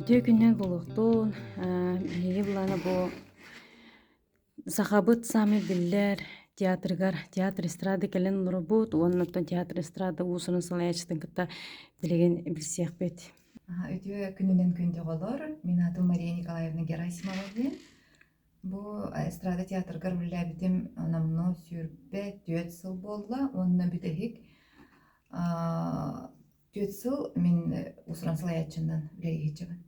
Үтүө күнүнэн буолуохтун. Биһиги былаана бу Сахабыт саамай биллэр театрыгар театр эстрада кэлэн олоробут уонна оттон театр эстрада уус-уран салайааччытын кытта билигин билсиэхпит. Үтүө күнүнэн күндү оҕолор. Мин аатым Мария Николаевна Герасимова диэн. Бу эстрада театрыгар үлэлээбитим номнуо 24 сыл буолла уонна бүтэһик 4 сыл мин уус-уран салайааччынан үлэлии сылдьабын.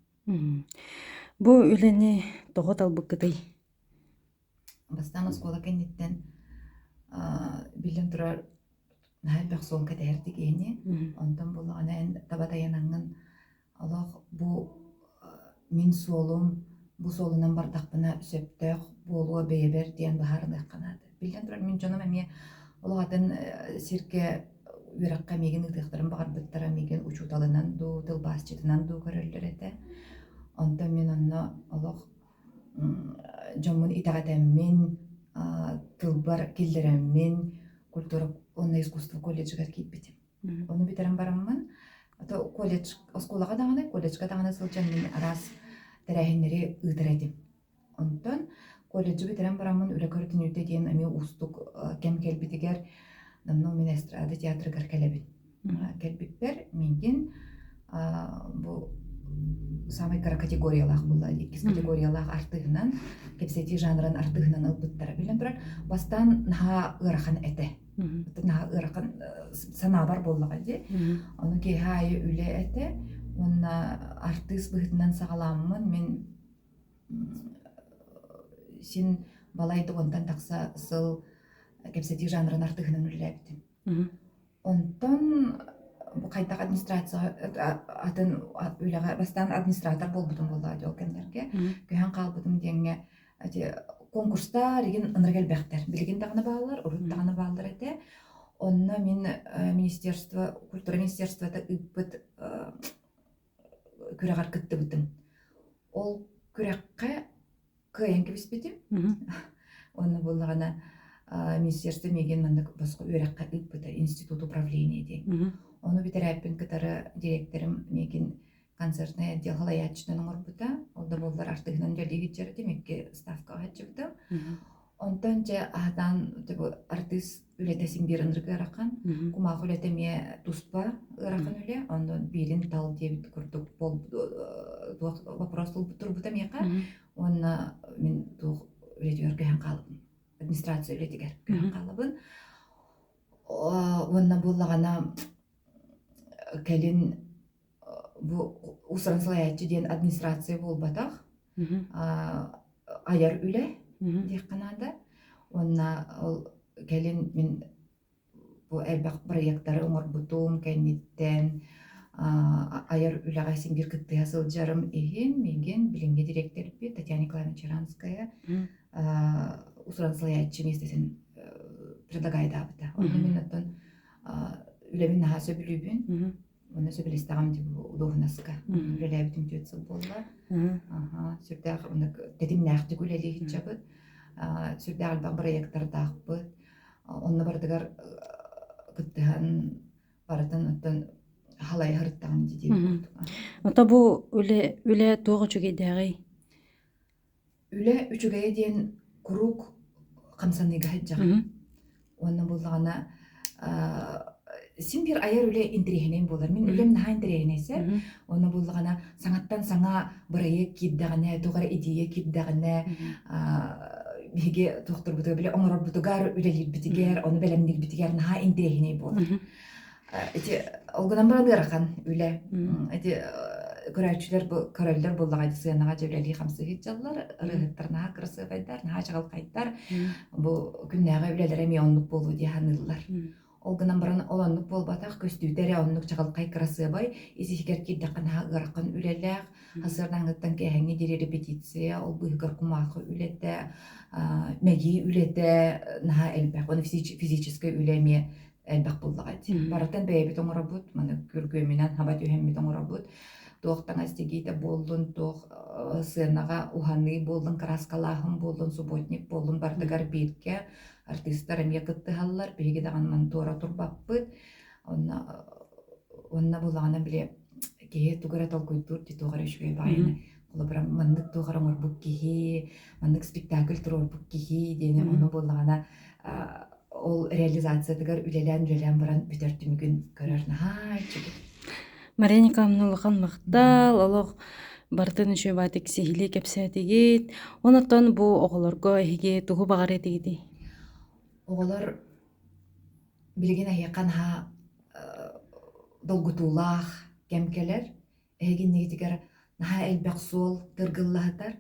Бу үлэни тоҕо талбыккытый? Бастаан оскуола кэнниттэн биллэн турар наһаа элбэх суол кэтэһэрдик киһини. Онтон буоллаҕына эн таба тайанаҥҥын Олох бу мин суолум, бу суолунан бардахпына сөптөөх буолуо бэйэбэр диэн быһаарыныахха наада. Биллэн турар, мин дьонум эмиэ олох атын сиргэ үөрэххэ миигин ыытыахтарын баҕарбыттара, миигин учууталынан дуу, тылбаасчытынан дуу көрөллөр этэ. Онтон мин онно олох дьоммун итэҕэтэммин, тылбар киллэрэммин культура уонна искусство колледжыгар киирбитим. Ону бүтэрэн бараммын, ото колледж, оскуолаҕа даҕаны, колледжка даҕаны сылдьан мин араас тэрээһиннэри ыытар этим. Онтон колледжы бүтэрэн бараммын үлэ көрдөнүүтэ диэн эмиэ уустук кэм кэлбитигэр давно мин эстрада театрыгар кэлэбин. Кэлбиппэр миигин бу самай кыра категориялаах буолла, иккис категориялаах артыыһынан, кэпсэтии жанрын артыыһынан ылбыттара. Биллэн турар, бастаан наһаа ыарахан этэ. Наһаа ыарахан санаабар буоллаҕа дии. Ону киэһэ аайы үлэ этэ. Уонна артыыс быһыытынан саҕалааммын мин син балай да уонтан тахса сыл кэпсэтии жанрын артыыһынан үлэлээбитим. Онтон бу хайдах администрацияҕа атын үлэҕэ бастаан администратор буолбутум буоллаҕа дии ол кэмнэргэ. Көһөн хаалбытым диэҥҥэ ити конкурстар игин ынырык элбэхтэр. Билигин даҕаны бааллар, урут даҕаны бааллар этэ. Онно мин министерство, культура министерствота ыыппыт күрэҕэр кыттыбытым. Ол күрэххэ кыайан кэбиспитим. Онно буоллаҕына министерство миигин маннык босхо үөрэххэ ыыппыта, институт управления диэн. Ону бүтэрээппин кытары директорым миигин концертнай отдел салайааччытынан оҥорбута. Ол да буоллар артыыһынан үлэлии сылдьар этим, икки ставкаҕа сылдьыбытым. Онтон дьэ аһатаан артыыс үлэтэ син биир ынырык ыарахан. Кумаах үлэтэ эмиэ туспа ыарахан үлэ. Онон биирин тал диэбит курдук туох вопрос турбута миэхэ. Уонна мин туох үлэтигэр көһөн хаалабын. Администрация үлэтигэр көһөн хаалабын. Уонна буоллаҕына кэлин бу уус-уран салайааччы диэн администрация буолбатах, айар үлэ диэххэ наада. Уонна ол кэлин мин бу элбэх проектары оҥорбутум кэнниттэн айар үлэҕэ син биир кыттыһа сылдьарым иһин миигин билиҥҥи дириэктэрбит Татьяна Николаевна Чаранская уус-уран салайааччы миэстэтин предлагайдаабыта. Онно мин оттон үлэбин наһаа сөбүлүүбүн. Уонна сөбүлэстэҕим дии бу дуоһунаска. Үлэлээбитим 4 сыл буолла. Аха, сүрдээх оннук тэтимнээхтик үлэлии сылдьабыт. Сүрдээх элбэх бырайыактардаахпыт. Онно барытыгар кыттыһан барытын оттон халайа сырыттаҕым дии диэбит курдук. Ото бу үлэ үлэ туох үчүгэйдээҕий? Үлэ үчүгэйэ диэн куруук хамсаныыга сылдьаҕын. Уонна буоллаҕына син биир айар үлэ интэриэһинэй буолар. Мин үлэм наһаа интэриэһинэй сэр. Уонна буоллаҕына саҥаттан саҥа бырайыак киирдэҕинэ, туох эрэ идея киирдэҕинэ, биһиги туохтарбытыгар, били оҥорорбутугар, үлэлиирбитигэр, ону бэлэмниирбитигэр наһаа интэриэһинэй буолар. Ити ол гынан баран ыарахан үлэ. Ити көрөөччүлэр бу көрөллөр буоллаҕа дии сыанаҕа дьэ үлэлии-хамсыы сылдьаллар, ырыаһыттар наһаа кырасыабайдар, наһаа чаҕылхайдар. Бу күннээҕи үлэлэрэ эмиэ оннук буолуо дии саныыллар. Ол гынан баран ол оннук буолбатах, көстүүтэ эрэ оннук чаҕылхай кырасыабай, ис-иһигэр киирдэххэ наһаа ыарахан үлэлээх, сарсыардааҥҥыттан киэһээҥҥи диэри репетиция, ол быыһыгар кумаахы үлэтэ, мэгии үлэтэ наһаа элбэх. Уонна физическэй үлэ эмиэ элбэх буоллаҕа дии. Барытын бэйэбит оҥоробут, маны күргүөмүнэн хаба түһэммит оҥоробут. Туох таҥас тигиитэ буоллун, туох сыанаҕа уһаныы буоллун, кырааскалааһын буоллун, субботник буоллун, барытыгар бииргэ артыыстар эмиэ кыттыһаллар, биһиги даҕаны маны туора турбаппыт. Онно, онно буоллаҕына били Киһи тугу эрэ толкуйдуур дии, туох эрэ үчүгэй баҕайыны. Холобура, маннык туох эрэ оҥорбут киһи, маннык спектакль туруорбут киһи диэни ону буоллаҕына ол реализациятыгар үлэлээн-үлэлээн баран бүтэр түмүгүн көрөр наһаа үчүгэй. Мария Николаевна улахан махтал, олох барытын үчүгэй баатык сиһилии кэпсээтигит. Онон бу оҕолорго эһиги тугу баҕар этигитий? Оҕолор билигин эһиэхэ наһаа долгутуулаах кэм кэлэр. Эһиги иннигитигэр наһаа элбэх суол тыргыллаһытар.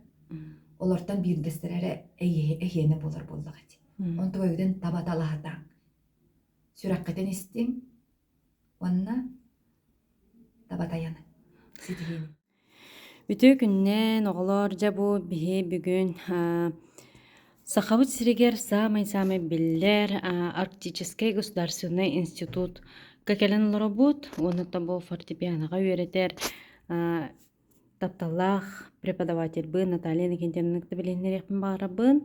Олортон биирдэстэрэ эрэ эһиэнэ буолар буоллаҕа ити. Онтугайгытын таба талаһытаҥ. Сүрэххитин истиҥ уонна таба тайаныҥ. Ситиһиини. Үтүө күннээн, оҕолоор, дьэ бу биһи бүгүн Сахабыт сиригэр саамай-саамай биллэр Арктическай государственнай институтка кэлэн олоробут уонна бу фортепианоҕа үөрэтэр тапталлаах преподавательбын Наталья Иннокентьевнаны кытта билиһиннэриэхпин баҕарабын.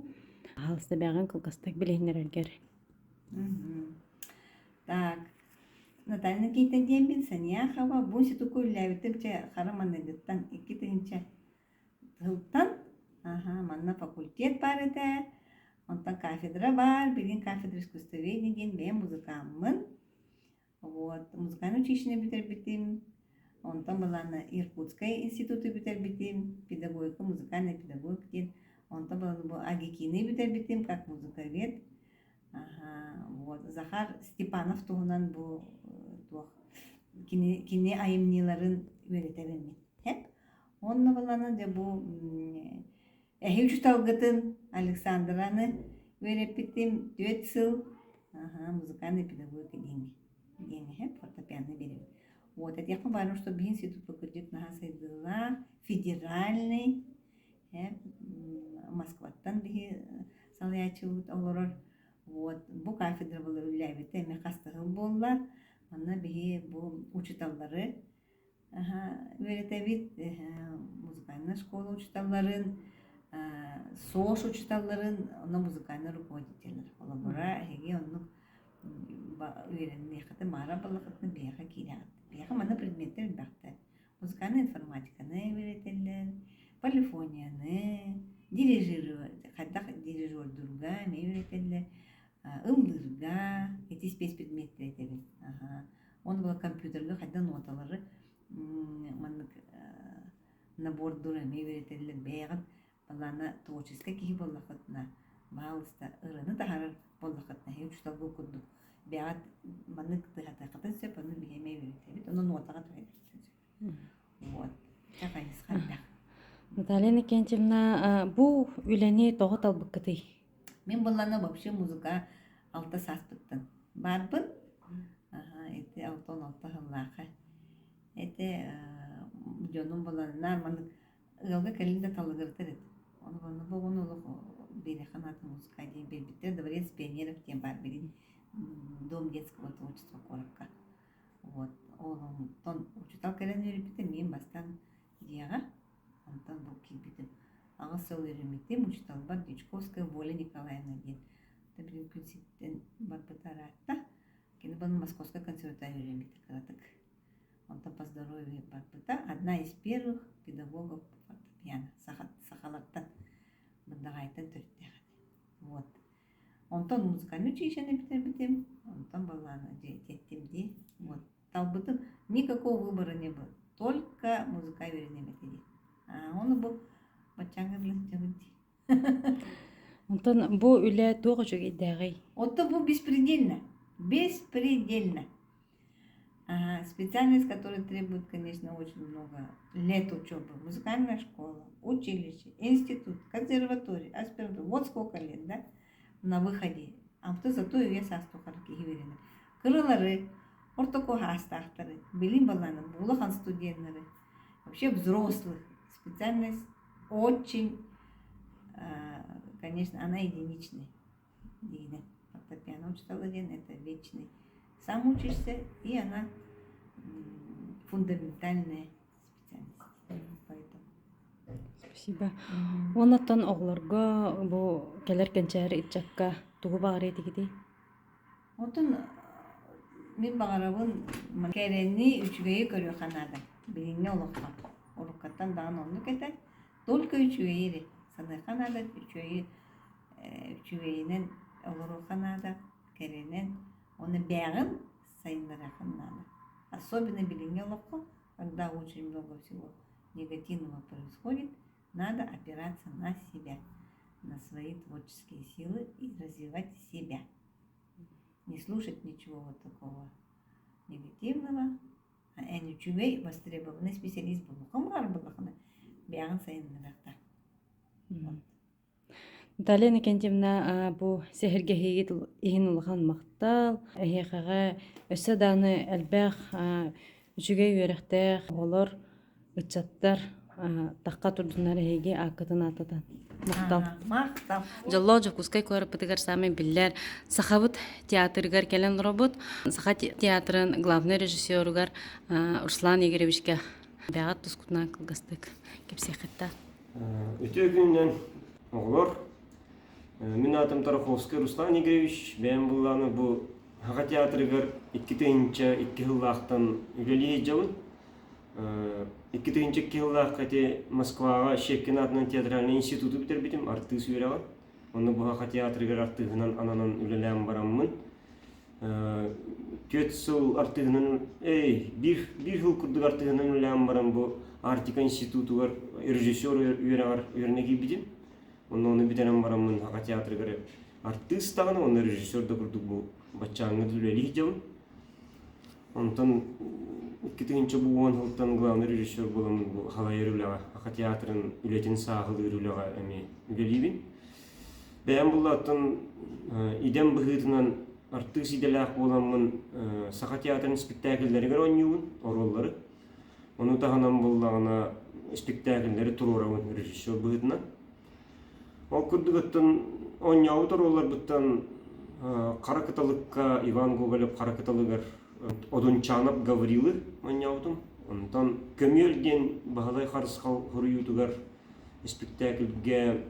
Аһалыста бэҕин кылгастык билиһиннэрэргэр. Так, Наталья Никитина диэммин Саняхова бу институкка үлэлээбитим чэ хара маныгыттан 2000 сылтан аха манна факультет баар этэ онтон кафедра баар билигин кафедра искусствоведения диэн бэйэм музыкаммын вот музыкальное училищены бүтэрбитим онтон былаана Иркутскай институту бүтэрбитим педагогика музыкальный педагог диэн онтон былаана бу АГИКИны бүтэрбитим как музыковед Аһаа, вот Захар Степанов туһунан бу туох кини кини айымньыларын үөрэтэбин мин. Эп. Онно баланы дьэ бу эһи учуталгытын Александраны үөрэппитим 4 сыл аһаа, музыкальный педагогика диэҥҥэ диэҥҥэ эп фортепиано биэрэбин. Вот этиэхпин баҕарабын, что биһи институппут кырдьык наһаа сайдыылаах, федеральный Москваттан биһи салайааччыбыт олорор. Вот бу кафедра была үлэлээбитэ эмиэ хас да сыл буолла. Манна биһи бу учууталлары үөрэтэбит, музыкальная школа учууталларын, СОШ учууталларын, онно музыкальный руководителлэр. Холобура, эһиги оннук үөрэниэххитин баҕарар буоллаххытына биһиэхэ киирэҕит. Биһиэхэ манна предметтэр элбэхтэр. Музыкальнай информатиканы үөрэтэллэр, полифонияны, дирижировать, хайдах дирижердуурга эмиэ үөрэтэллэр, ыллыырга, ити спецпредметтэри этэбин. Уонна була компьютерга хайдах ноталары маннык набордуур эмиэ үөрэтэллэр. Бэйэҕит Балаана творческай киһи буоллаххытына, баһаалыста ырыаны таһаарар буоллаххытына, эһиги учууталгыт курдук бэйэҕит маннык тыаһатыаххытын сөп, ону биһи эмиэ үөрэтэбит, ону нуотаҕа түһэриэххитин сөп. Вот. Чэ, хайысха элбэх. Наталья Иннокентьевна, бу үлэни тоҕо талбыккытый? Мин быллана вообще музыка алта сааспыттан баарбын. Ити 66 сыллаахха. Ити дьонум буланнар маннык Ыалга кэлин да талыгырытар этим. Ону манна бу оҕону олох биэриэххэ наада музыка диэн биэрбиттэр. Дворец пионеров диэн баар билигин Дом детского творчества куоракка. Вот. Ол онтон учуутал кэлэн үөрэппитэ, мин бастаан дьиэҕэ, онтон бу киирбитим. 8 сыл үөрэммитим, учууталбар Дьячковская Воля Николаевна диэн. Билигин күн сириттэн барбыта ыраатта. Кини бу Московскай консерватория үөрэммитэ кыратык. Онтон по здоровью барбыта. Одна из первых педагогов фортепиано сахалартан Мындаҕаайтан төрүттээх этэ. Вот. Онтон музыкальный училищены бүтэрбитим. Онтон баллааны дьиэттим дии. Вот. Талбытым никакого выбора не было. Только музыка үөрэнэм этэ дии. А ону бу баччааҥҥа билэн сылдьабын дии. Онтон бу үлэ туох үчүгэйдээҕий? Оттон бу беспредельно. Беспредельно. Ага, специальность, которая требует, конечно, очень много лет учебы. Музыкальная школа, училище, институт, консерватория, аспирантура. Вот сколько лет, да, на выходе. А то зато үйэ саас тухары киһи үөрэнэр. Кыралары, ортоку саастаахтары, билим балааны, улахан студеннары, вообще взрослых. Специальность очень, конечно, она единичная. Диинэ. Фортепиано учителя диэн это вечный. Сам учишься, и она фундаментальная специальность. Поэтому. Спасибо. Уоннаттан оҕолорго бу кэлэр кэнчээри ыччакка тугу баҕарыа этигитий? Оттон мин баҕарабын кэрэни, үчүгэйи көрүөххэ наада. Билиҥҥи олоххо уруккаттан даҕаны оннук этэ. Только үчүгэйи эрэ саныахха наада, үчүгэйи үчүгэйинэн олоруохха наада, кэрэнэн уонна бэйэҕин сайыннарыаххын наада. Особенно билиҥҥи олоххо, когда очень много всего негативного происходит, надо опираться на себя, на свои творческие силы и развивать себя. Не слушать ничего вот такого негативного, а эн үчүгэй востребованный специалист буолуоххун баҕарбатаххына бэйэҕин сайыннарыахтаах. Наталья Иннокентьевна, бу сэһэргэһиигит иһин улахан махтал. Эһиэхэҕэ өссө даҕаны элбэх үчүгэй үөрэхтээх оҕолор, ыччаттар тахха турдуннар эһиги ааккытын ааттатан. Махтал. Махтал. Дьоллоох Дьокуускай куораппытыгар саамай биллэр Сахабыт театрыгар кэлэн олоробут. Саха театрын главный режиссеругар Руслан Игоревичка бэҕэт тускутунан кылгастык кэпсиэххиттэ. Үтүө күнүнэн, оҕолор. Мин аатым Тараховскай Руслан Игоревич. Бэйэм былааны бу Саха театрыгар 2002 сыллаахтан үлэлии сылдьабын. 2002 сыллаахха ити Москваҕа Щепкин аатынан театральнай институту бүтэрбитим, артыыс үөрэҕин. Онно бу Саха театрыгар артыыһынан ананан үлэлээн бараммын, 4 сыл артыыһынан, эй, биир сыл курдук артыыһынан үлэлээн баран бу Арктика институтугар режиссер үөрэҕэр үөрэнэ киирбитим. Онно ону бүтэрэн бараммын Саха театрыгар артыыс даҕаны уонна режиссер да курдук бу баччааҥҥа үлэлии сылдьабын. Онтон 2010 сылтан главный режиссер буоламмын бу халайар үлэҕэ, Саха театрын үлэтин сааһылыыр үлэҕэ эмиэ үлэлиибин. Бэйэм буллааттан идэм быһыытынан артыыс идэлээх буоламмын Саха театрын испиктээкиллэригэр оонньуубун, оруоллары. Ону таһынан буоллаҕына испиктээкиллэри туруорабын режиссер быһыытынан. Ол курдук оттон оонньообут оруолларбыттан Хара кыталыкка Иван Гоголев Хара кыталыгар Одунчанов Гаврилы оонньообутум. Онтон Көмүөл диэн Баһылай Харысхал суруйуутугар испиктээкилгэ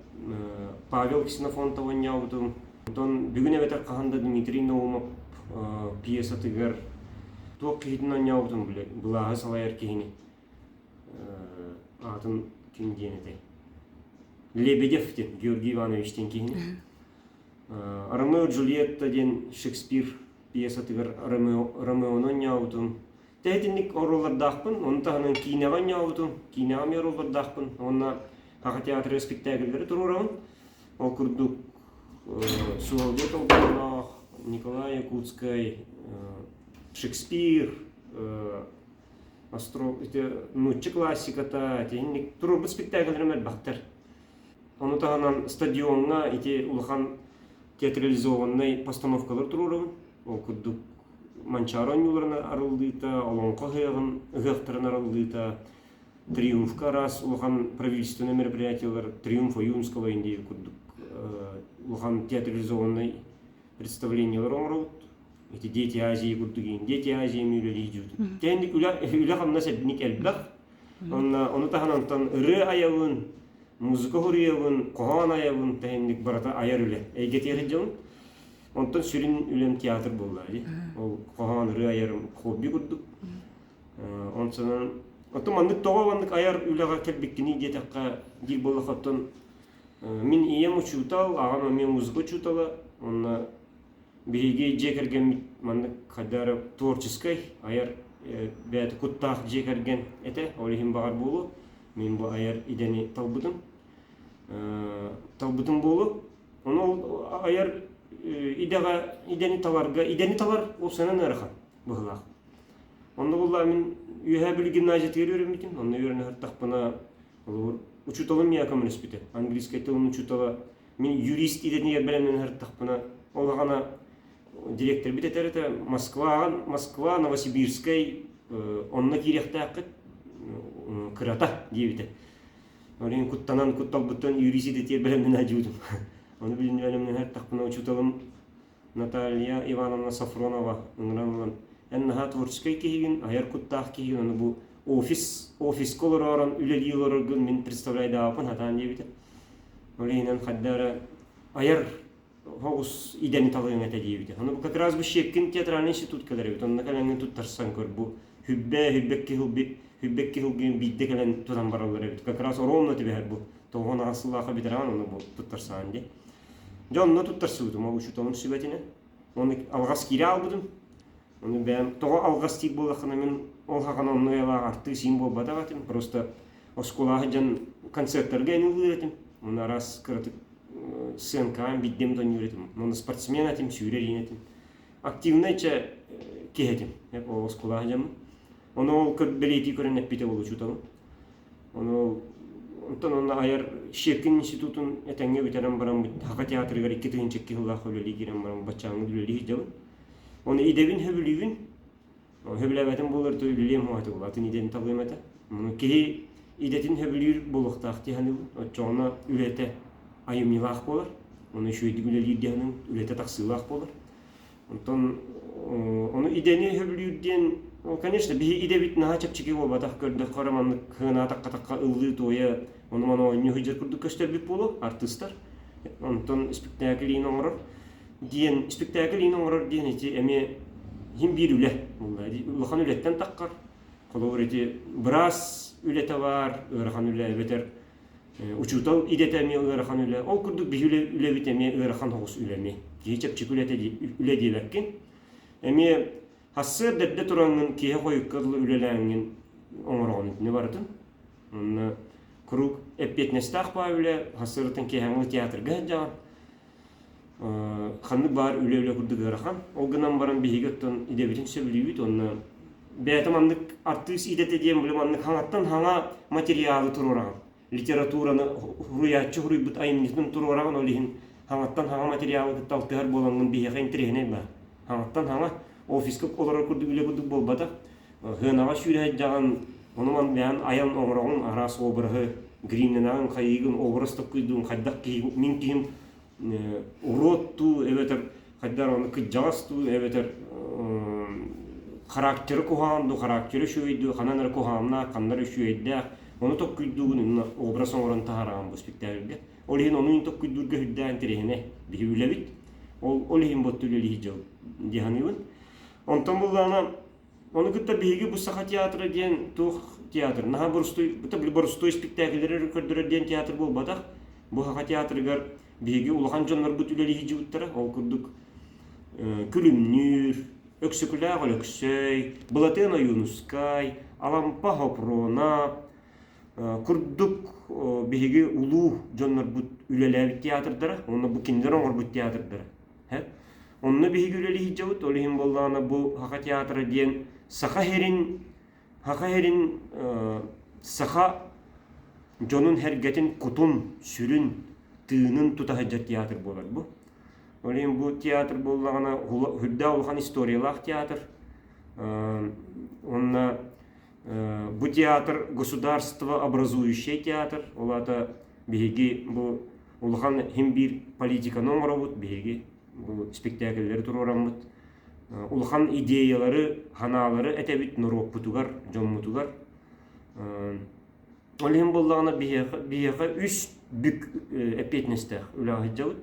Павел Ксенофонтов оонньообутум. Онтон бүгүн эбэтэр хаһан да Дмитрий Наумов пьесатыгар туох киһитин оонньообутум былааһы салайар киһини аатын ким диэн этэй? Лебедев диэн Георгий Иванович диэн киһини. Ромео Джульетта диэн Шекспир пьесатыгар Ромеону оонньообутум. Тэһитинник оруоллардаахпын, ону таһынан киинэҕэ оонньообутум, киинэҕэ эмиэ оруоллардаахпын. Уонна Саха театрыгар спектакльлэри туруорабын. Ол курдук Суһалга Толбонноох, Николай Якутскай, Шекспир, ити нуучча классиката, итинник туруорбут спектакльлэрим элбэхтэр. Ону таһынан стадиоҥҥа ити улахан театрализованнай постановкалар туруорабын. Ол курдук Манчаары оонньууларын арыллыыта, Олоҥхо ыһыаҕын ыһыахтарын арыллыыта, Триумфка араас улахан правительственнай мероприятиелар, Триумф Ойуунского Индии курдук улахан театрализованнай представлениелар оҥоробут. Ити Дети Азии курдук Дети Азии үлэлии дьүүтүм. Тэнник үлэ-хамнас эбник элбэх. Онно ону таһынан онтон ырыа айабын, музыка хоруйабын, хоһоон айабын тэһинник барыта айар үлэ. Эйгэтигэр сылдьабын. Онтон сүрүн үлэм театр буолла дии. Ол хоһоон ырыа айарым хобби курдук. Онсонон оттон маннык тоҕо маннык айар үлэҕэ кэлбиккиний диэтэххэ диир буоллахха оттон мин ийэм учуутал, аҕам эмиэ музыка учуутала. Онно биһиги дьиэ кэргэммит маннык хайдах эрэ творческай айар бэйэтэ куттаах дьиэ кэргэн этэ. Ол иһин баҕар буолуо мин бу айар идэни талбытым. Талбытым буолуо. Ону ол айар идэҕэ идэни таларга идэни талар уопсайынан ыарахан быһыылаах. Онно буолла мин Үөһээ Бүлүү гимназиятыгар үөрэммитим. Онно үөрэнэ сырыттахпына холобур учууталым миэхэ көмөлөспүтэ. Английскай тылын учуутала мин юрист идэтигэр бэлэмнэнэ сырыттахпына ол аҕана директорбит этэр этэ Москваҕа Москва Новосибирскай онно киириэхтээххит кырата диэбитэ. Ол иһин куттанан кутталбыттан юрист идэтигэр бэлэмнэнэ сылдьыбытым. Ону билин бэлэмнэнэ сырыттахпына учууталым Наталья Ивановна Софронова ыҥыран ылан эн наһаа творческай киһигин, айар куттаах киһигин, ону бу офис офиска олороорон үлэлии олороргун мин представляйдаабаппын сатаан диэбитэ. Ол иһинэн хайда эрэ айар соҕус идэни талыаҥ этэ диэбитэ. Ону как раз бу Щепкин театральный институт кэлэр эбит. Онно кэлэҥҥин туттарсан көр бу. Хүббэ, хүббэкки сыл хүббэкки сылгын биирдэ кэлэн тутан бараллар эбит. Как раз ровно түбэһэр бу. 98 сыллаахха ветеран ону бу туттарсаан дии. Дьэ онно туттарсыбытым ол учууталым сүбэтинэн. Оны алҕас киирэ албытым. Ону бэйэм тоҕо алҕас диир буоллаххына мин ол хаҕана онно уйалаах артыыс иин буолбатах этим. Просто оскуолаҕа сылдьан концерттарга эн ыллыыр этим. Оны араас кыратык сценкаҕа биирдэм донньуур этим. Оны спортсмен этим, сүүрэр иин этим. Активнай чэ киһи этим. Ол оскуолаҕа сылдьаммын. Ону ол бэлиэтии көрөн эппитэ ол учууталым. Ону онтон онно айар Щепкин институтун этэҥҥэ бүтэрэн баран Саха театрыгар 2002 сыллаах үлэлии киирэн баран баччааҥҥы үлэлии сылдьабын. Ону идэбин сөбүлүүбүн. Сөбүлээбэтим буолар то үлэлиэм суох этэ атын идэни талыам этэ. Ону киһи идэтин сөбүлүүр буолуохтаах дии саныыбын. Оччоҕуна үлэтэ айымньылаах буолар. Ону үчүгэйдик үлэлиир дии саныыбын. Үлэтэ тахсыылаах буолар. Онтон ону идэни сөбүлүүр диэн, конечно, биһи идэбит наһаа чэпчэки буолбатах көрдөххө эрэ маннык хынаатахха ыллыы-туойа, ону-маны оонньуу сылдьар курдук көстөрбүт буолуо, артыыстар. Онтон спектакль иин оҥорор диэн, спектакль иин оҥорор диэн ити эмиэ иһин биир үлэ буолла. Улахан үлэттэн таххар. Холобур ити быраас үлэтэ баар, ыарахан үлэ эбэтэр Учуутал идэтэ эмиэ ыарахан үлэ. Ол курдук биһи үлэбит эмиэ ыарахан соҕус үлэ эмиэ. Киһи чэпчэки үлэтэ үлэ диэбэккин. Эмиэ сарсыарда эрдэ тураҥҥын киэһэ хойукка дылы үлэлээҥҥин оҥороҕун итини барытын. Онно куруук эппиэтинэстээх баа үлэ, сарсыардаттан киэһээҥҥи театрга сылдьаҕын. Ханнык баар үлэ-үлэ курдук ыарахан. Ол гынан баран биһиги оттон идэбитин сөбүлүүбүт уонна бэйэтэ маннык артыыс идэтэ диэн били маннык хаҥаттан хаҥа материалы туруораҕын. Литератураны суруйааччы суруйбут айымньытын туруораҕын, ол иһин хаҥаттан хаҥа материалы кытта алтыһар буолаҥҥын биһиэхэ интэриэһинэй баар. Хаҥаттан хаҥа офиска олорор курдук үлэ курдук буолбатах. Сыанаҕа сүүрэ сылдьаҕын, ону-маны бэйэҥ айан оҥороҕун, араас обраһы гримнэнэҕин, хайыыгын, образ толкуйдуун, хайдах киһи мин киһим урод дуу эбэтэр хайдах ону кыдьаҕас дуу эбэтэр характеры куһаҕан дуу характеры үчүгэй дуу ханан эрэ куһаҕаннаах ханна эрэ үчүгэйдээх ону толкуйдуугун инна образ оҥорон таһаараҕын бу спектакльга ол иһин ону толкуйдуурга сүрдээх интэриэһинэй биһи үлэбит ол ол иһин буотта үлэлиһи дьыл дии саныыбын онтон буллаҕына Ону кытта биһиги бу Саха театра диэн туох театр? Наһаа боростуой, били боростуой спектакльлэри көрдөрөр диэн театр буолбатах. Бу Саха театрыгар биһиги улахан дьоннорбут үлэлии сылдьыбыттара. Ол курдук Күлүмнүүр, Өксөкүлээх Өлөксөй, Былатыан Ойуунускай, Алампа Хопруона курдук биһиги улуу дьоннорбут үлэлээбит театрдара, уонна бу кинилэр оҥорбут театрдара. Онно биһиги үлэлии сылдьабыт, ол иһин буоллаҕына бу Саха театра диэн саха сирин саха сирин саха дьонун сэргэтин кутун, сүрүн, тыынын тута сылдьар театр буолар бу. Ол иһин бу театр буоллаҕына сүрдээх улахан историялаах театр. Уонна бу театр государство образующий театр, ол аата биһиги бу улахан иһин биир политиканы оҥоробут биһиги бу спектакльлэри туруораммыт улахан идеялары ханаалары этэбит норуоппутугар дьоммутугар ол иһин буоллаҕына биһиэхэ биһиэхэ үс бүк эппиэтинэстээх үлэҕэ сылдьабыт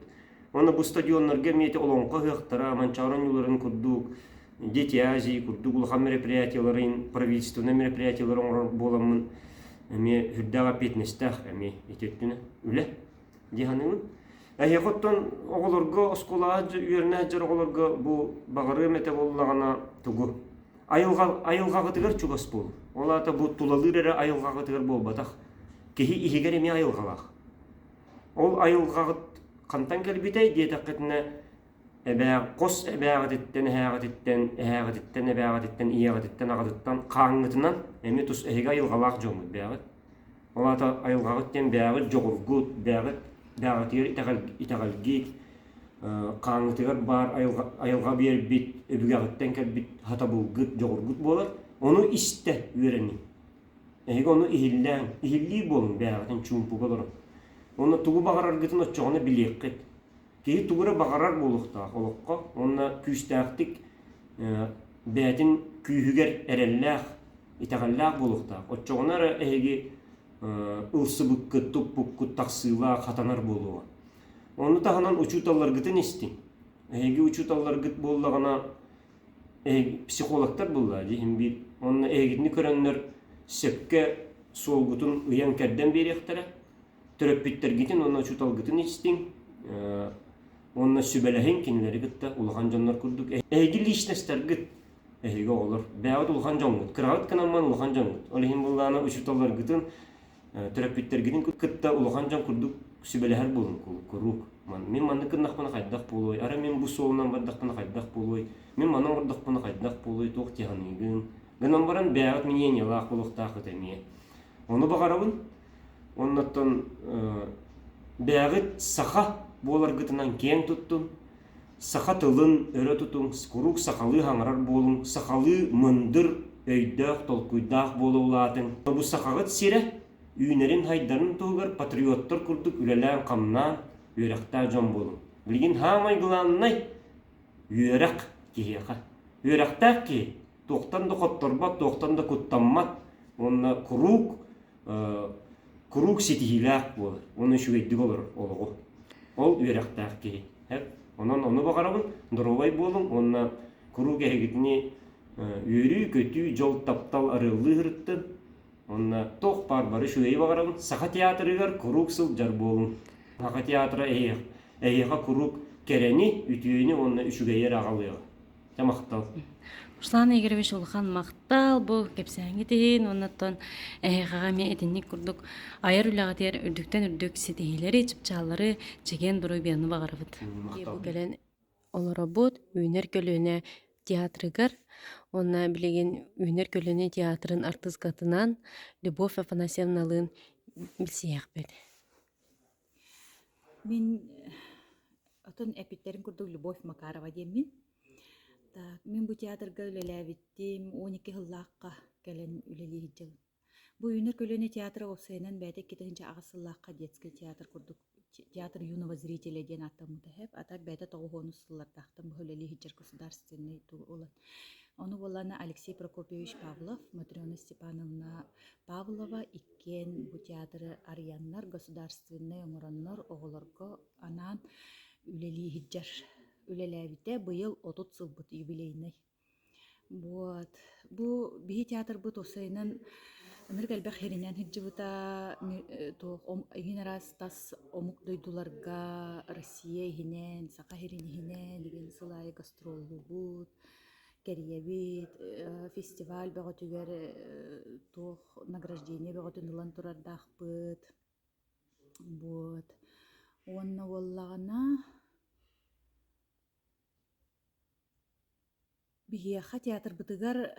уонна бу стадионнарга эмиэ ити олоҥхо ыһыахтара Манчаары оонньууларын курдук Дети Азии курдук улахан мероприятиеларын правительственнай мероприятиелары оҥорор буоламмын эмиэ сүрдээх эппиэтинэстээх эмиэ ити өттүнэн үлэ дии саныыбын. Эһиэхэ оттон оҕолорго оскуолаҕа үөрэнэ сылдьар оҕолорго бу баҕарыам этэ буоллаҕына тугу? Айылҕа айылҕаҕытыгар чугас буолуҥ. Ол аата бу тулалыыр эрэ айылҕаҕытыгар буолбатах. Киһи иһигэр эмиэ айылҕалаах. Ол айылҕаҕыт хантан кэлбитэй диэтэххитинэ эбээ хос эбээҕититтэн эһээҕититтэн эһээҕититтэн эбээҕититтэн ийэҕититтэн аҕатыттан хааҥҥытынан эмиэ тус эһиги айылҕалаах дьоҥҥут бээҕит ол аата айылҕаҕыт диэн бээҕит дьоҕургут бээҕит бээҕитигэр итэҕэл итэҕэлгит хааҥҥытыгар баар айылҕа айылҕа биэрбит өбүгэҕиттэн кэлбит сатабылгыт дьоҕургут буолар ону истэ үөрэниҥ эһиги ону иһиллээҥ иһиллиир буолуҥ бээҕитин чуумпуга олорон уонна тугу баҕараргытын оччоҕуна билиэххит Киһи тугу эрэ баҕарар буолуохтаах олоххо уонна күүстээхтик бэйэтин күүһүгэр эрэллээх, итэҕэллээх буолуохтаах. Оччоҕуна эрэ эһиги ылсыбыккыт, туппуккут тахсыылаах, хатанар буолуоҕа. Ону таһынан учууталларгытын истиҥ. Эһиги учууталларгыт буоллаҕына. Психологтар булла диһин биир. Онно эһигитини көрөннөр сөпкө суолгутун ыйан-кэрдэн биэриэхтэрэ. Төрөппүттэргитин уонна учууталгытын истиҥ. Уонна сүбэлэһиҥ кинилэри кытта улахан дьоннор курдук. Эһиги личностаргыт, эһиги оҕолор, бэйэҕит улахан дьоҥҥут, кыраҕыт гынан улахан дьоҥҥут. Ол иһин буллаана учууталларгытын, төрөппүттэргитин кытта улахан дьон курдук сүбэлэһэр буолуҥ куруук. Мин маннык гыннахпына хайдах буолуой, ара мин бу суолунан бардахпына хайдах буолуой, мин манан олордохпуна хайдах буолуой, туох дии саныыгын. Гынан баран бэйэҕит мнениелаах буолуохтааххыт эмиэ. Ону баҕарабын. Оннуттан бэйэҕит саха буоларгытынан киэҥ туттун, саха тылын өрө тутуҥ, куруук сахалыы хаҥарар буолуҥ, сахалыы мындыр, өйдөөх, толкуйдаах буола улаатыҥ. Бу сахаҕыт сирэ үүнэрин-сайдарын туһугар патриоттар курдук үлэлээн-хамнаан, үөрэхтээх дьон буолуҥ. Билигин саамай главнай үөрэх киһиэхэ. Үөрэхтээх киһи туохтан да хотторбот, туохтан да куттаммат уонна куруук куруук ситиһиилээх буолар уонна үчүгэйдик олорор олоҕу. Ол үөрэхтээх киһи. Онон ону баҕарабын, доруобай буолуҥ уонна куруук эһигитини үөрүү-көтүү, дьол, таптал арыаллыы сырыттын. Уонна туох баар бары үчүгэйи баҕарабын. Саха театрыгар куруук сылдьар буолуҥ. Саха театра эһиэхэ куруук кэрэни, үтүөнү уонна үчүгэйи эрэ аҕалыаҕа. Дьэ махтал. Руслан Игоревич улахан махтал бу кэпсээҥҥит иһин уоннаттан эһиэхэҕэ эмиэ итинник курдук айар үлэҕитигэр үрдүктэн үрдүк ситиһиилэри, чыпчааллары, чэгиэн доруобуйаны баҕарабыт. Бу кэлэн олоробут Үүнэр көлүөнэ театрыгар уонна билигин Үүнэр көлүөнэ театрын артыыскатынан Любовь Афанасьевналыын билсиһиэхпит. Мин отон эпиттэрин курдук Любовь Макарова диэммин. Так, мин бу театрга үлэлээбиттим 12 сыллаахха кэлэн үлэлии сылдьабын. Бу Үүнэр көлүөнэ театра уопсайынан бэйэтэ 2008 сыллаахха детский театр курдук театр юного зрителя диэн ааттаммыта сөп. А так бэйэтэ тоҕуһуонус сыллардаахтан бу үлэлии сылдьар государственный ылан. Ону буоллаҕына Алексей Прокопьевич Павлов, Матрена Степановна Павлова иккиэн бу театры арыйаннар, государственнай оҥороннор оҕолорго анаан үлэлии сылдьар. Үлэлээбитэ быйыл 30 сылбыт юбилейнай. Вот. Бу биһи театрбыт уопсайынан ынырык элбэх иһиринэн сылдьыбыта туох иһин араас тас омук дойдуларга Россия иһинэн, Саха сирин иһинэн игин сыл аайы гастроллуубут, кэрийэбит, фестиваль бөҕөтүгэр туох награждение бөҕөтүн ылан турардаахпыт. Вот. Уонна буоллаҕына Биһиэхэ театрбытыгар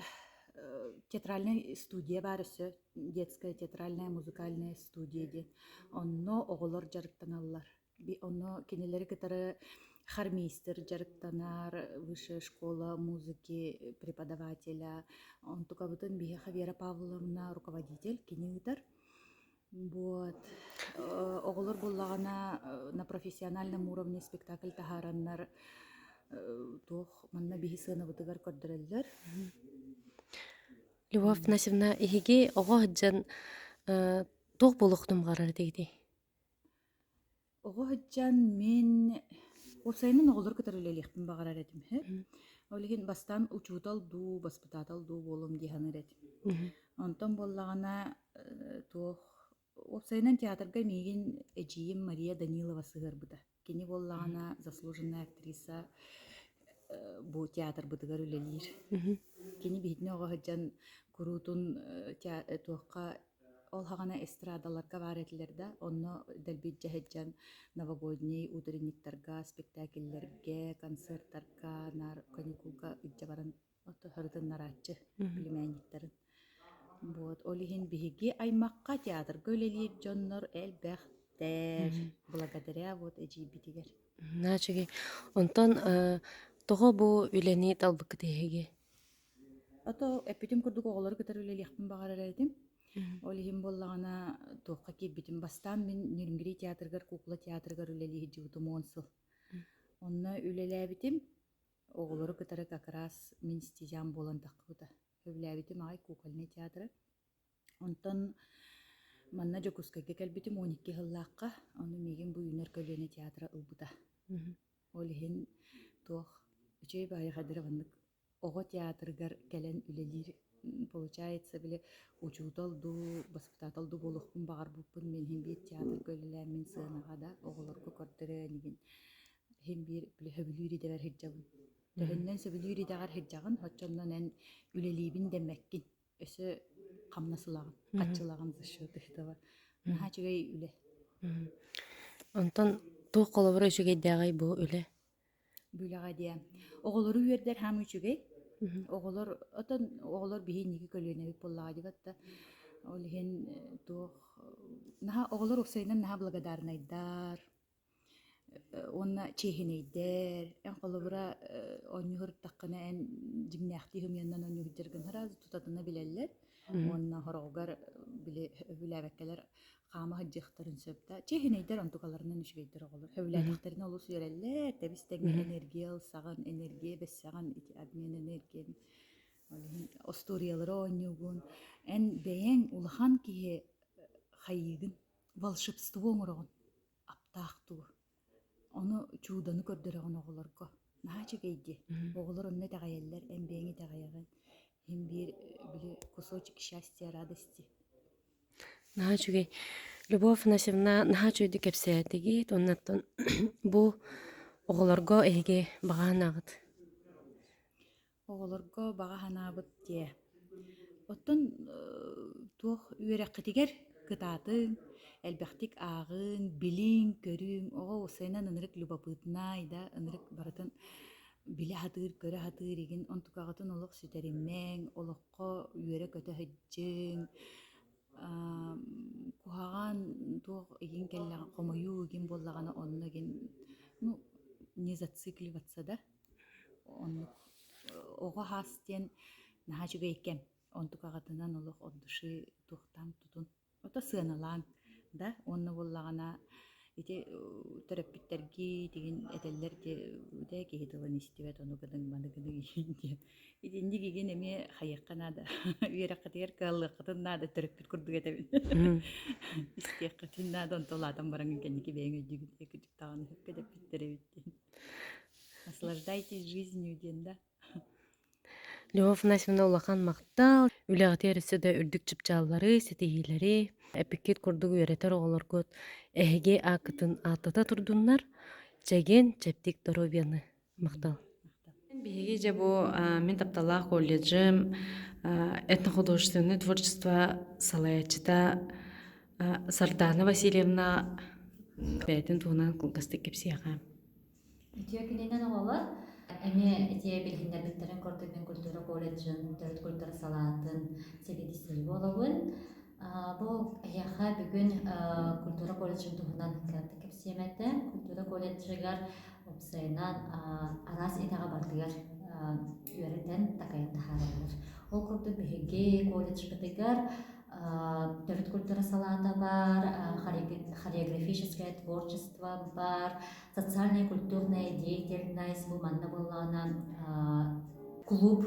театральнай студия баар өссө, детская театральная музыкальная студия диэн. Онно оҕолор дьарыктаналлар. Онно кинилэри кытары хормейстер дьарыктанар, высшая школа музыки преподавателя. Онтукабытын биһиэхэ Вера Павловна руководитель, кини ыытар. Вот. Оҕолор буоллаҕына на профессиональном уровне спектакль таһаараннар туох манна биһи сыанабытыгар көрдөрөллөр. Любовь Афанасьевна, эһиги оҕо сылдьан туох буолуохтун баҕарар этигитий? Оҕо сылдьан мин уопсайынан оҕолору кытары үлэлиэхпин баҕарар этим үһү. Ол иһин бастаан учуутал дуу, баспытаатал дуу буолуом дии саныыр этим. Онтон буоллаҕына туох уопсайынан театрга миигин эдьиийим Мария Данилова сыһыарбыта. Кини буоллаҕына заслуженная актриса бу театрбытыгар үлэлиир. Кини биһигини оҕо сылдьан куруутун туохха Ол саҕана эстрадаларга баар этилэр да, онно дэлби илдьэ сылдьан новогодний утренниктарга, спектакльлэргэ, концертарга наар каникулга илдьэ баран сырытыннарааччы племянниктарын. Вот ол иһин биһиги аймахха театрга үлэлиир дьоннор элбэхтэр благодаря вот эдьиийбитигэр. Наһаа үчүгэй. Онтон тоҕо бу үлэни талбыккыт эһиги? Ото эппитим курдук оҕолору кытары үлэлиэхпин баҕарар этим. Ол иһин буоллаҕына туохха киирбитим. Бастаан мин Нерюнгри театрыгар, кукла театрыгар үлэлии сылдьыбытым 10 сыл. Онно үлэлээбитим. Оҕолору кытары как раз мин стезям буолан таххыбыта. Сөбүлээбитим аҕай кукольнай театры. Онтон манна Дьокуускайга кэлбитим 12 сыллаахха. Ону миигин бу Үүнэр көлүөнэ театра ылбыта. Ол иһин туох үчүгэй баайы хадыры маннык. Оҕо театрыгар кэлэн үлэлиир, получается, били учуутал дуу, воспитатель дуу буолуохпун баҕарбыппын мин иһин биир театрга үлэлээн мин сыанаҕа да оҕолорго көрдөрөн игин иһин биир били сөбүлүүр идэбэр сылдьабын. Төһөннөн сөбүлүүр идэҕэр сылдьаҕын, оччоннон эн үлэлиибин дэммэккин. Өссө хамнас ылаҕын, хаччылаҕын за счет этого. Наһаа үчүгэй үлэ. Онтон туох холобура үчүгэйдээҕий бу үлэ? Бу үлэҕэ диэн оҕолору үөрдэр хаамыы үчүгэй. Оҕолор отон оҕолор биһи инники көлүөнэбит буоллаҕа дии да ол иһин туох наһаа оҕолор уопсайынан наһаа благодарнайдар уонна чиэһинэйдэр. Эн холобура оонньуу сырыттаххына эн дьиҥнээхтии хомуйаннан оонньуу сылдьаргын сразу тутатына билэллэр. Уонна хороҕугар били өбүлээбэккэлэр хаама сылдьыахтарын сөп да. Чиэһинэйдэр онтукаларынан үчүгэйдэр оҕолор. Сөбүлээтэхтэринэ олус үөрэллэр, тэбис-тэҥҥэ энергия ылсаҕын, энергия бэссэҕин, ити обмен энергияны. Ол иһин остуоруйалары оонньуугун. Эн бэйэҥ улахан киһи хайыыгын, волшебство оҥороҕун, аптаах дуу. Ону чудону көрдөрөҕүн оҕолорго. Наһаа үчүгэй дии. Оҕолор онно итэҕэйэллэр, эн бэйэҥ итэҕэйэҕин. Иһин биир били кусочек счастья, радости. Наһаа үчүгэй. Любовь Афанасьевна наһаа үчүгэйдик кэпсээтигит. Оннуттан бу оҕолорго эһиги баҕа санааҕыт? Оҕолорго баҕа санаабыт диэ. Оттон туох үөрэххитигэр кытаатыҥ, элбэхтик ааҕыҥ, билиҥ, көрүҥ. Оҕо уопсайынан ынырык любопытнай да, ынырык барытын билэ сатыыр, көрө сатыыр игин онтукаҕытын олох сүтэримэҥ, олоххо үөрэ-көтө сылдьыҥ. Куһаҕан туох игин кэллэҕинэ, хомойуу игин буоллаҕына онно игин ну не зацикливаться да Оннук оҕо хаас диэн наһаа үчүгэй кэм. Онтукаҕытынан олох от души туохтаан тутун, ото сыаналаан да уонна буоллаҕына ити төрөппүттэргит игин этэллэр дии киһи тылын истибэт ону гыныҥ маны гыныҥ игин диэн. Итинник игин эмиэ хайыахха наада үөрэххитигэр кыаллыаххытын наада төрөппүт курдук этэбин. Истиэххитин наада онто улаатан баран кэнники бэйэҥ өйдүүгүн кырдьык даҕаны сөпкө эппиттэр эбит диэн. Наслаждайтесь жизнью диэн да. Любовь Афанасьевна улахан махтал. Үлэҕитигэр өссө да үрдүк чыпчааллары, ситиһиилэри, эпиккит курдук үөрэтэр оҕолоргут эһиги ааккытын ааттата турдуннар. Чэгиэн, чэбдик доруобуйаны. Махтал. Биһиги дьэ бу мин тапталлаах колледжым этнохудожественное творчество салайааччыта Сардаана Васильевна бэйэтин туһунан кылгастык кэпсиэҕэ. Үтүө күнүнэн оҕолор! Эмиэ ити билиһиннэрбиттэрин курдук мин культура колледжын төрүт культура салаатын сэбиэдиссэйэ буолабын. Бу эһиэхэ бүгүн культура колледжын туһунан кыратык кэпсиэм этэ. Культура колледжыгар уопсайынан араас идэҕэ барытыгар үөрэтэн, такайан таһаараллар. Ол курдук биһиги колледжпытыгар төрүт культура салаата баар, хореографическое творчество баар, социальная культурная деятельность, бу манна буоллаҕына клуб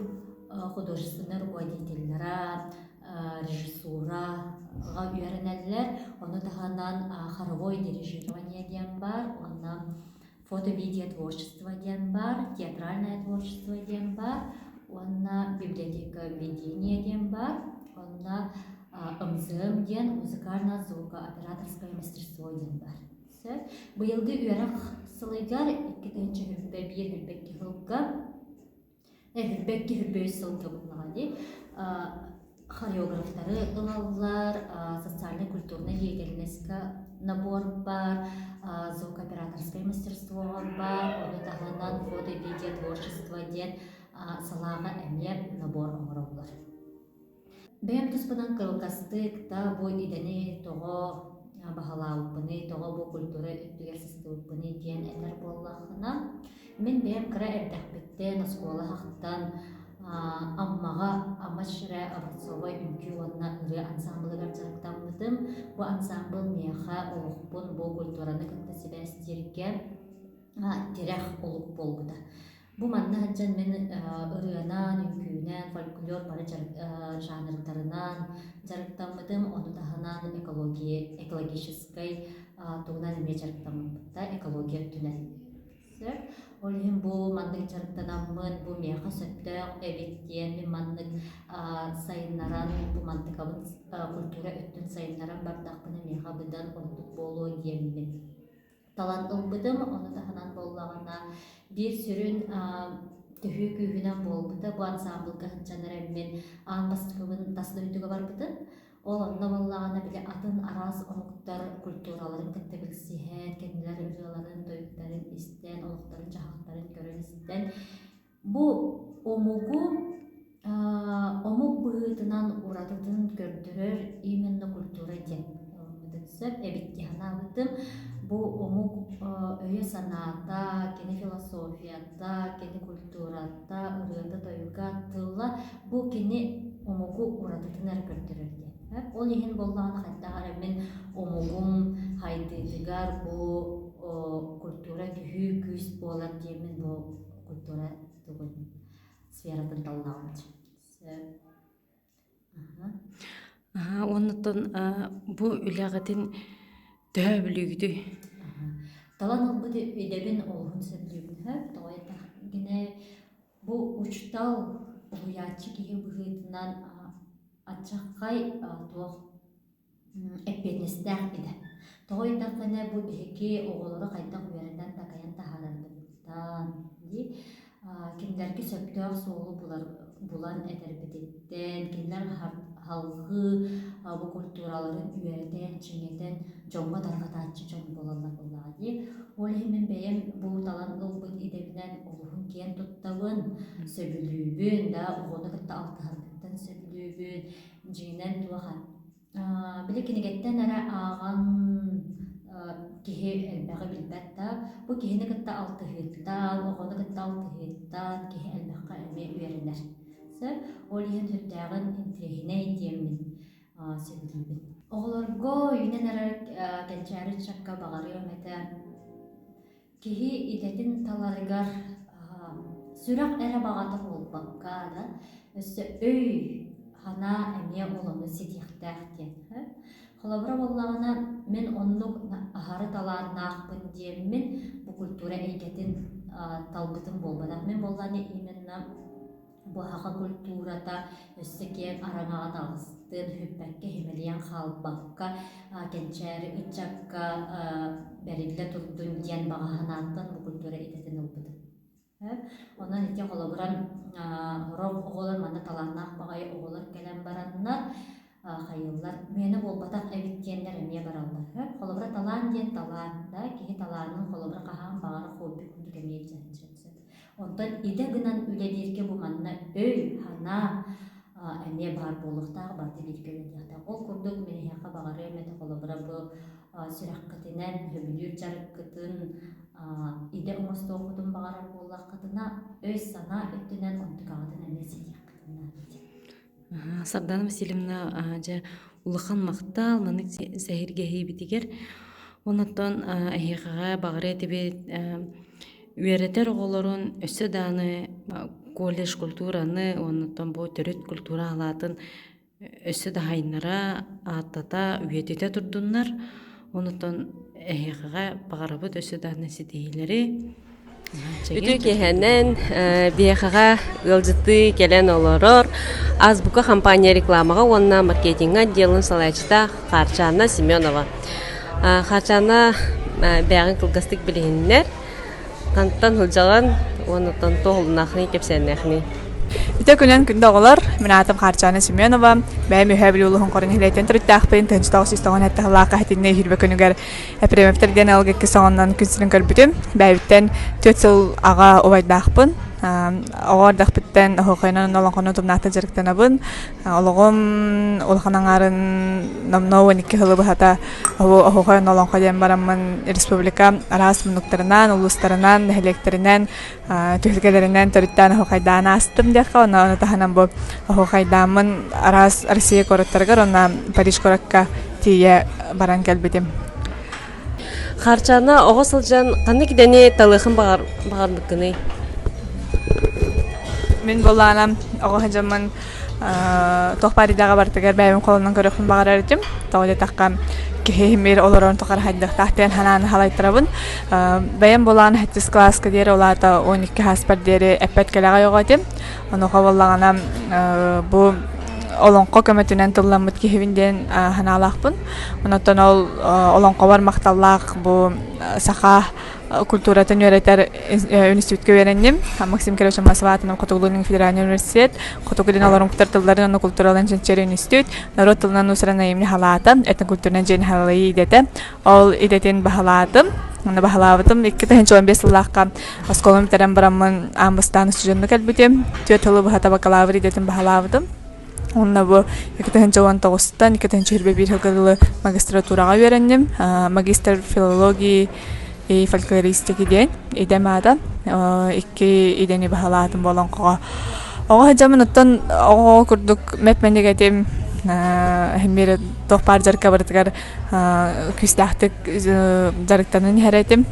художественнай руководителлара, режиссураҕа үөрэнэллэр. Ону таһынан хоровой дирижирование диэн баар, уонна фото-видео творчество диэн баар, театральное творчество диэн баар, уонна библиотека ведения диэн баар, онно МЗМ диэн музыкально-звукооператорское мастерство диэн баар. Сөп. Быйылгы үөрэх сылыгар 2021 сылга 22 сылга буллаҕа дии хореографтары ылаллар, социально-культурнай деятельностька набор баар, звукооператорское мастерствоҕа баар, ону таһынан фото-видео творчество диэн салааҕа эмиэ набор оҥороллор. Бэйэм туспунан кылгастык да бу идэни тоҕо баһылаабыппыный, тоҕо бу культура өттүгэр сыстыбыппыный диэн этэр буоллаххына, мин бэйэм кыра эрдэхпиттэн оскуола аһахтан Аммаҕа Амма Ширэ образцовай үҥкүү уонна ырыа ансаамбылыгар дьарыктаммытым. Бу ансаамбыл миэхэ олохпун бу культураны кытта сибээстииргэ тирэх олук буолбута. Бу манна сылдьан мин ырыанан, үҥкүүнэн, фольклор бары жанрдарынан дьарыктаммытым, ону таһынан экология, экологическай тугунан эмиэ дьарыктаммыппыт да, экология өттүнэн. Сөп. Ол иһин бу маннык дьарыктанаммын, бу миэхэ сөптөөх эбит диэн мин маннык сайыннаран, бу мантыкабын культура өттүн сайыннаран бардахпына миэхэ быдан ордук буолуо диэммин талан ылбытым. Ону таһынан буоллаҕына биир сүрүн төһүү күүһүнэн буолбута бу ансаамбылга сылдьан эрэммин аан бастакыбын тас дойдуга барбытым. Ол онно буоллаҕына били атын араас омуктар культураларын кытта билсиһэн, кинилэр ырыаларын, тойуктарын истэн, олохторун-дьаһахтарын көрөн-истэн бу омугу омук быһыытынан уратытын көрдөрөр именно культура диэн ылыммытын сөп эбит дии санаабытым. Бу омук өйө-санаата, кини философията, кини культурата, ырыата-тойуга, тыла бу кини омугу уратытын эрэ көрдөрөр диэн. Ол иһин буоллаҕына хайдах эрэ мин омугум хайдыытыгар бу культура түһүү күүс буолар диэммин бу культура тугун сфератын таллаҕым. Уоннаттан бу үлэҕитин төһө бүлүүгүтүй? Талан ылбыт идэбин олуһун сөбүлүүбүн. Тоҕо эттэхпинэ Бу учуутал, уһуйааччы киһи быһыытынан аччаххай туох эппиэтинэстээх идэ. Тоҕо ыйдаххына бу биһиги оҕолору хайдах үөрэтэн такайан таһаарарбытыттан дии кинилэргэ сөптөөх суолу булар булан этэрбититтэн, кинилэр салҕыы бу культураларын үөрэтэн, чиҥэтэн дьоҥҥо тарҕатааччы дьон буолаллар буоллаҕа дии. Ол иһин мин бэйэм бу талан ылбыт идэбинэн олуһун киэн туттабын, сөбүлүүбүн да, оҕону кытта алтыһарбыттан сөбүлүүбүн. Дьиҥинэн туох били кинигэттэн эрэ ааҕан киһи элбэҕи билбэт да, бу киһини кытта алтыһыыттан, оҕону кытта алтыһыыттан киһи элбэххэ эмиэ үөрэнэр. Сөп. Ол иһин сүрдээҕин интэриэһинэй диэммин сөбүлүүбүн. Оҕолорго үүнэн эрэр кэнчээри ыччакка баҕарыам этэ киһи идэтин таларыгар сүрэх эрэ баҕата буолбакка да, өссө өй, санаа эмиэ олону ситиэхтээх диэн. Холобура буоллаҕына, мин оннук аһары талааннаахпын диэммин бу культура эйгэтин талбытым буолбатах. Мин буоллаҕына именно бу саха культурата өссө киэҥ араҥаҕа таҕыстын, сүппэккэ, симэлийэн хаалбакка, кэнчээри ыччакка бэриллэ турдун диэн баҕа санааттан бу культура идэтин ылбытым. Онон ити холобура сорох оҕолор манна талааннаах баҕайы оҕолор кэлэн бараннар хайыыллар миэнэ буолбатах эбит диэннэр эмиэ бараллар. Холобура талаан диэн талаан да киһи талаанын холобура хаһан баҕарар хобби курдук эмиэ дьаһанчан сөп. Онтон идэ гынан үлэлииргэ бу манна өй, санаа эмиэ баар буолуохтаах, барыта бииргэ үлэлиэхтээх. Ол курдук мин эһиэхэ баҕарыам этэ холобура бу сүрэххитинэн сөбүлүүр дьарыккытын идэ оҥостуоххутун баҕарар буоллаххытына, өй-санаа өттүнэн онтукаҕытын эмиэ ситиэххитин наада диэн. Сардана Васильевна, дьэ, улахан махтал маннык сэһэргэһиибитигэр. Онтон эһиэхэҕэ баҕарыа этибит үөрэтэр оҕолорун өссө даҕаны колледж культураны уонна бу төрүт культура халаатын өссө да хайнара, ааттата, үйэтитэ турдуннар. Онутон эһиэхэҕэ баҕарабыт өссө даҕаны ситиһиилэри. Үтүө киэһэнэн биһиэхэҕэ ыалдьыттыы кэлэн олорор Азбука компания рекламаҕа уонна маркетиҥҥа отделын салайааччыта Харчана Семенова. Харчана бэйэҕин кылгастык билиһиннэр. Хантан сылдьаҕын уонна туох кэпсээннээхиний? Үтө күнэн күндү оҕолор, мин аатым Харчана Семенова, бэйэм Үһээ Бүлүү улууһун Хорун нэһилиэгиттэн төрүттээхпин, 1997 сыллаахха итиннэ үһүрбэ күнүгэр Епремовтар диэн ыалга иккис оҕоннон күн сирин көрбүтүм. Бэйэбиттэн түөрт сыл аҕа убайдаахпын. Оҕо эрдэхпиттэн оһуохайынан олоҥхону тумнаахтык дьарыктанабын. Олоҕум улахан аҥаарын номнуо 12 сылы быһата оһуохай олоҥхо диэн бараммын республика араас муннуктарынан, улуустарынан, нэһилиэктэринэн, түһүлгэлэринэн төрүттээн оһуохайдаан аастым диэххэ. Онно ону таһынан бу оһуохайдааммын араас Россия куораттарыгар уонна Париж куоракка тиийэ баран кэлбитим. Харчана оҕо сылдьан ханнык идэни талыахын баҕарбыккыный? Мин буоллаҕына оҕо сылдьаммын туох баар идэҕэ барытыгар бэйэбин холонон көрүөхпүн баҕарар этим. Тоҕо диэтэххэ, киһи киһи мир олорон тухары хайдахтаах диэн санааны халайтарабын. Бэйэм булаан сэттис кылааска диэри улаата 12 сааспар диэри эппэт кэлэҕэй оҕо этим. Онуоха буоллаҕына бу олоҥхо көмөтүнэн тылламмыт киһибин диэн санаалаахпын. Онтон ол олоҥхобор махталлаах бу саха культуратын үөрэтэр институтка үөрэнним. Максим Кирович Аммосов аатынан Хотугулуу федеральный университет, Хотугу дин олорун тылларын уонна культураларын чинчийэр институт, норуот тылынан уусуран айымньы халаата, этнокультурнай дьиэни халайыы идэтэ. Ол идэтин баһылаатым. Онно баһылаабытым 2015 сыллаахха оскуолам бүтэрэн бараммын аан бастаан устудьуонна кэлбитим. Түөрт сылы быһата бакалавр идэтин баһылаабытым. Уонна бу 2019-тан 2021 сылга дылы магистратураҕа үөрэнним. Магистр филологии и фольклористики диэн идэм аата. Икки идэни баһылаатым буолан оҕо оҕо сылдьаммын оттон оҕо курдук мэп-мэник этим. Эмиэ туох баар дьарыкка барытыгар күүстээхтик дьарыктанан иһэр этим.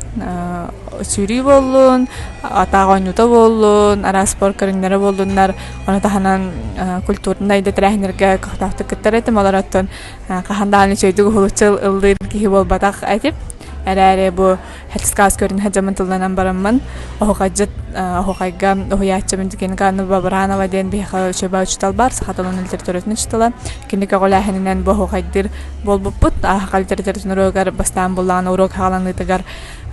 Сүүрүү буоллун, атаах оонньуута буоллун, араас спорт көрүҥнэрэ буоллуннар, ону таһынан культурнай да тэрээһиннэргэ көхтөөхтүк кыттар этим. Олор оттон хаһан даҕаны үчүгэйдик уһулуччу ыллыыр киһи буолбатах этим. Эрээри бу Хельскаас көрүнэ дьамын тылланан бараммын, оһуохайдьыт оһуохайга уһуйааччыбын Дикенкана Бабаранова диэн биһиэхэ үчүгэй учуутал баар, саха тылын литературатын учуутала. Кини көҕүлээһининэн бу оһуохайдыыр буолбуппут. Саха литературатын уруогар бастаан буллаҕына уруок хааланыытыгар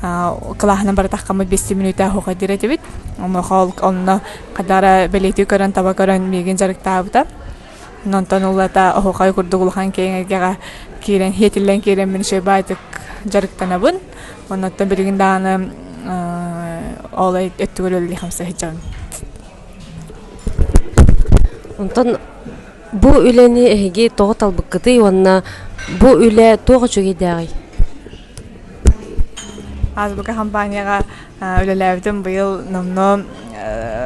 кылааһынан барытаххаммыт биэстии мүнүүтэ оһуохайдыыр этибит. Онуоха ол онно хадара бэлиэтии көрөн, таба көрөн миигин дьарыктаабыта. Онтон ылата оһуохай курдук улахан киэҥ эйгэҕэ киирэн, хиэтиллэн киирэммин үчүгэй баайдык дьарыктанабын. Оннуттан билигин даҕаны ол өттүгэр үлэлии хамса сылдьабын. Онтон бу үлэни эһиги тоҕо талбыккытый уонна бу үлэ туох үчүгэйдээҕий? Азбука компанияҕа үлэлээбитим быйыл номнуо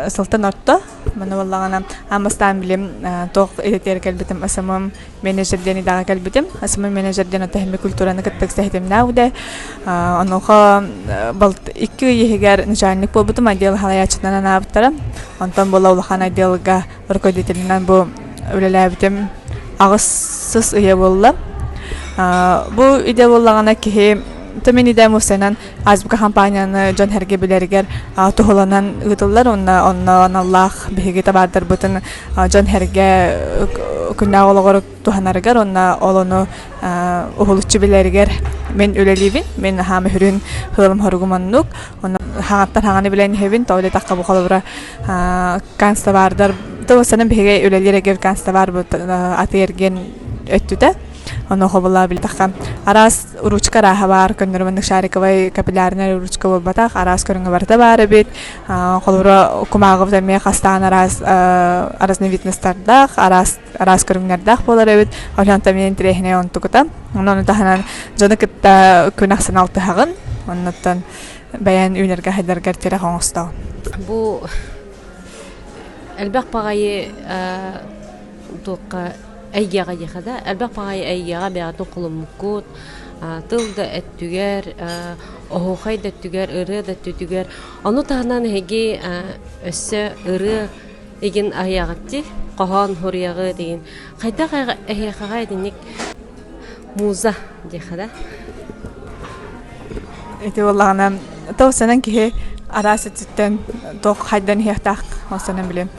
сылтан орто. Маны буоллаҕына аан бастаан билим туох идэтигэр кэлбитим СММ менеджер диэн идэҕэ кэлбитим. СММ менеджер диэн оттон культураны кытта ыкса ситимнээх Онуоха балт икки ый иһигэр начальник буолбутум, отдел салайааччытынан анаабыттара. Онтон буола улахан отделга руководителинэн бу үлэлээбитим аҕыс ыйа буолла. Бу идэ буоллаҕына киһи то мин идэм уопсайынан Азбука хампаанньаны дьон сэргэ билэригэр туһуланан ыытыллар уонна онно аналлаах биһиги табаардарбытын дьон сэргэ күннээҕи олоҕор туһанарыгар уонна ол ону уһулуччу билэригэр мин үлэлиибин. Мин аһаам үһүрүн сыалым соругум оннук. Онно хаҥаттан хаҥаны билэн иһэбин. Тоҕо диэтэххэ бу холобура канцтовардар то биһиги үлэлиир эгер канцтовар атыы-эргиэн өттүтэ. Онуоха була билтэххэ араас ручка арааһа баар, көннөрү маннык шариковай капиллярнай ручка буолбатах, араас көрүҥэ барыта баар эбит. Холобура, кумааҕыбыт эмиэ хастаан араас разновидностардаах, араас араас көрүҥнэрдээх буолар эбит. Онтон эмиэ интэриэһинэй онтукута. Ону таһынан дьону кытта күн ахсын алтыһаҕын. Оннуттан бэйэн үүнэргэ хайдаргар тирэх оҥостоҕун. Бу элбэх баҕайы туохха эйгэҕэ диэхэ да элбэх баҕайы эйгэҕэ бэйэҕитин холоммуккут тыл да өттүгэр оһуохай да өттүгэр ырыа да өттүтүгэр ону таһынан эһиги өссө ырыа игин айаҕытти хоһоон суруйаҕыт игин хайдах эһиэхэҕэ итинник муза диэхэ да Ити буоллаҕына тоҕусанан киһи араас өттүттэн туох хайдан иһиэхтээх онсонон билим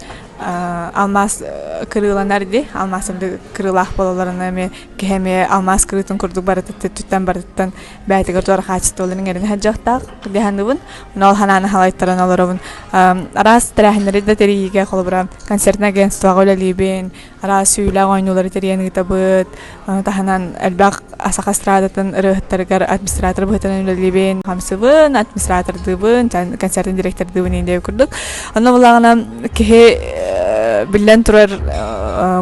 алмаас кырыыланар дии алмаас кырыылаах буолалларына эмиэ киһи эмиэ алмаас кырыытын курдук барытыттан барытыттан бэйэтигэр туора хаачыстыбаларын иҥэринэ сылдьыахтаах дии саныыбын. Ол санааны халайтаран олоробун. Араас тэрээһиннэри да тэрийиигэ холобура концертнай агентствоҕа үлэлиибин, араас сүүлээх оонньуулары тэрийэн ыытабыт. Ону таһынан элбэх саха эстрадатын ырыаһыттарыгар администратор быһыытынан үлэлиибин, хамсыбын, администратордыыбын, концертын директордыыбын диэн курдук. Онно булаҕына киһи биллэн турар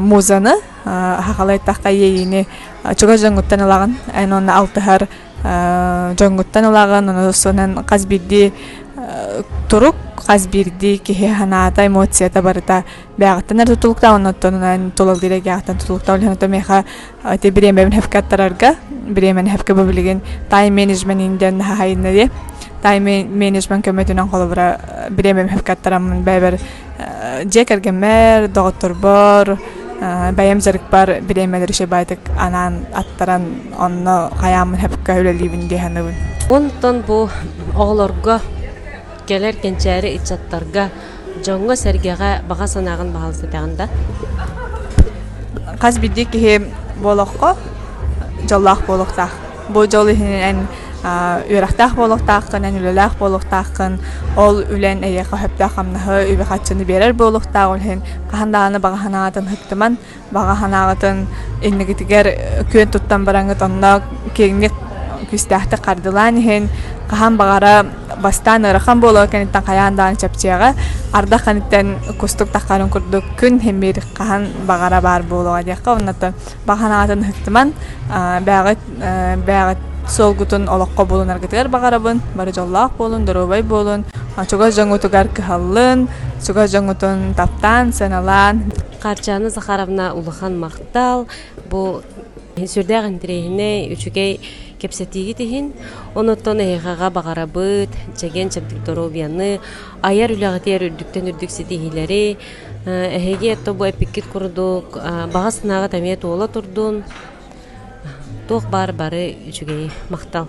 музаны хахалайтахха иэйиини чугас дьоҥҥуттан ылаҕын, эн уонна алтыһар дьоҥҥуттан ылаҕын, ону сонун хас биирдии турук, хас биирдии киһи санаата, эмоцията барыта бэйэҕиттэн эрэ тутулуктаах, оннуттан тулалыыр эйгэҕиттэн тутулуктаах. Ол иһин миэхэ ити бириэмэбин сөпкө аттарарга, бириэмэни сөпкө бу билигин тайм-менеджмент диэн хаһайынна дии. Тайм-менеджмент көмөтүнэн холобура бириэмэбин сөпкө аттараммын бэйэбэр дьиэ кэргэммэр, доҕотторбор, Бэйэм дьарыкпар бириэмэлэри үчүгэйдик анаан аттаран онно хайааммын сөпкө үлэлиибин дии саныыбын. Онтон бу оҕолорго кэлэр кэнчээри ыччаттарга дьоҥҥо-сэргэҕэ баҕа санааҕын баһаалыста да? Хас биирдии киһи буолуохха дьоллоох буолуохтаах. Бу дьол иһинэн үөрэхтээх буолуохтааххын, эн үлэлээх буолуохтааххын, ол үлэн эйиэхэ сөптөөх хамнаһы, үбү-харчыны биэрэр буолуохтаах. Ол иһин хаһан даҕаны баҕа санаатын ыһыктыман, баҕа санааҕытын иннигитигэр күөн туттан бараҥҥыт онно киэҥник күүстээхтик хардылаан иһин хаһан баҕара бастаан ыарахан буолуо кэнниттэн хайаан даҕаны чэпчиэҕэ ардах кэнниттэн кустук таххарын курдук күн симиир хаһан баҕара баар буолуоҕа диэххэ оннуттан баҕа санаатын ыһыктыман бэйэҕит бэйэҕит суолгутун олоххо булунаргытыгар баҕарабын бары дьоллоох буолун доруобай буолун чугас дьоҥҥутугар кыһаллын чугас дьоҥҥутун таптаан сыаналаан Хаарчаана Захаровна улахан махтал. Бу сүрдээх интэриэһинэй, үчүгэй кэпсэтиигит иһин. Онуттан эһиэхэҕэ баҕарабыт, чэгиэн-чэбдик доруобуйаны, айар үлэҕитигэр үрдүктэн үрдүк ситиһиилэри, эһиги это бу эппиккит курдук баҕа санааҕыт эмиэ туола турдун. Туох баар бары үчүгэйи махтал.